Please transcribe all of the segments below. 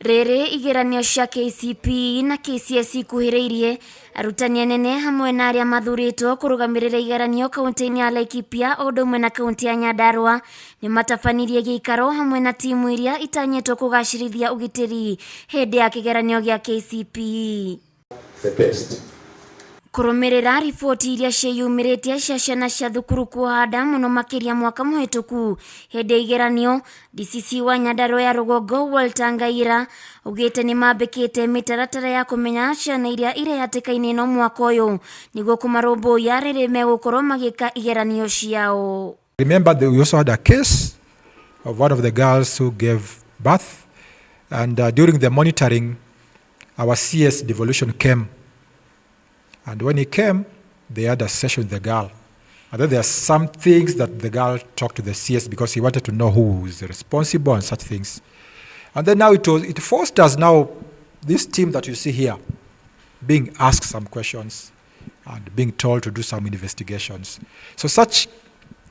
Rĩrĩ igeranio cia KCPE na KCSE ikuhĩrĩirie, arutani anene hamwe na arĩa mathurĩtwo kũrũgamĩrĩra igeranio kaunti-inĩ ya Laikipia o ũndũ ũmwe na kaunti ya Nyandarua nĩ matabanirie gĩikaro hamwe na timu iria itanyĩtwo kũgacĩrithia ũgitĩri hĩndĩ ya kĩgeranio gĩa KCPE. The best. Kũrũmĩrĩra riboti iria ciĩyumĩrĩtie cia ciana cia thukuru kuoha nda mũno makĩria mwaka mũhĩtũku hĩndĩ ya igeranio, DCC wa Nyandarua ya rũgongo Walter Ngaira augĩte nĩ mambĩkĩte mĩtaratara ya kũmenya ciana iria irĩ hatĩka-inĩ ĩno mwaka ũyũ nĩguo kũmarũmbũiya rĩrĩ megũkorwo magĩka igeranio ciao. Remember that we also had a case of one of the girls who gave birth, and during the monitoring, our CS devolution came. And when he came, they had a session with the girl. And then there are some things that the girl talked to the CS because he wanted to know who is responsible and such things. And then now it forced us now, this team that you see here, being asked some questions and being told to do some investigations. So such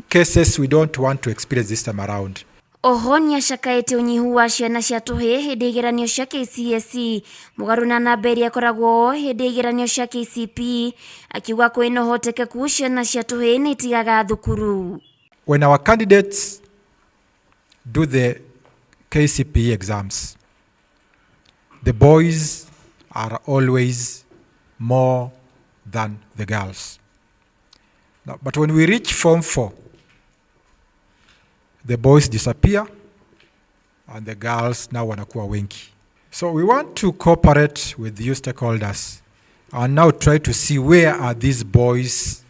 cases we don't want to experience this time around. Oho nĩacakaĩte ũnyihu wa ciana cia tũhĩĩ hĩndĩ ya igeranio cia KCSE mũgarũ na namba ĩrĩa ĩkoragwo hĩndĩ ya igeranio cia KCPE, akiuga kwĩna ũhotekeku ciana cia tũhĩĩ nĩ itigaga thukuru. When our candidates do the KCPE exams, the boys are always more than the girls. Now, but when we reach Form 4, the boys disappear and the girls now wanakuwa wengi. So we want to cooperate with you stakeholders and now try to see where are these boys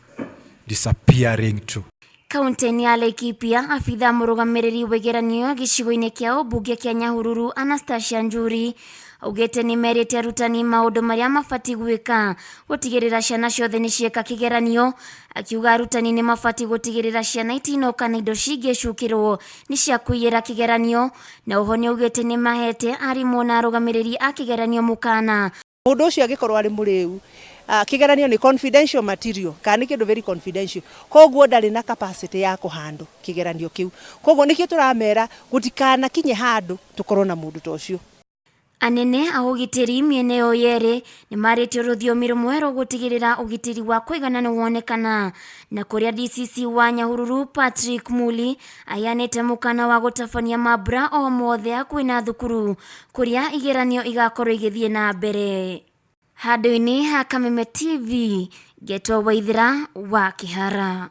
disappearing to. Kaunti-inĩ ya Laikipia, abithaa mũrũgamĩrĩri wa igeranio gĩcigo-inĩ kĩa ũmbunge kĩa Nyahururu Anastasia Njuri augĩte nĩ merĩte arutani maũndũ marĩa mabatiĩ gwĩka gũtigĩrĩra ciana ciothe nĩ cieka kĩgeranio, akiuga arutani nĩ mabatiĩ gũtigĩrĩra ciana itinoka na indo cingĩcukĩrwo nĩ cia kũiyĩra kĩgeranio, na oho nĩ augĩte nĩ mahete arimũ na arũgamĩrĩri a kĩgeranio mũkana. Mũndũ ũcio angĩkorwo arĩ mũrĩu, kĩgeranio nĩ confidential material kana nĩ kĩndũ very confidential, koguo ndarĩ na capacity ya kũhandle kĩgeranio kĩu. Koguo nĩkĩo tũramera gũtikanakinye handũ tũkorwo na mũndũ ta ũcio. Anene a ũgitĩri mĩena ĩyo yerĩ nĩ marĩtie rũthiomi rũmwe rwa gũtigĩrĩra ũgitĩri wa kũigana nĩ wonekana, na kũrĩa DCC wa Nyahururu Patrick Muli aheanĩte mũkana wa gũtabania mambura o mothe hakuhĩ na thukuru kũrĩa igeranio igakorwo igĩthiĩ na mbere. Handũ-inĩ ha Kameme TV, ngetwo Waithĩra wa Kĩhara.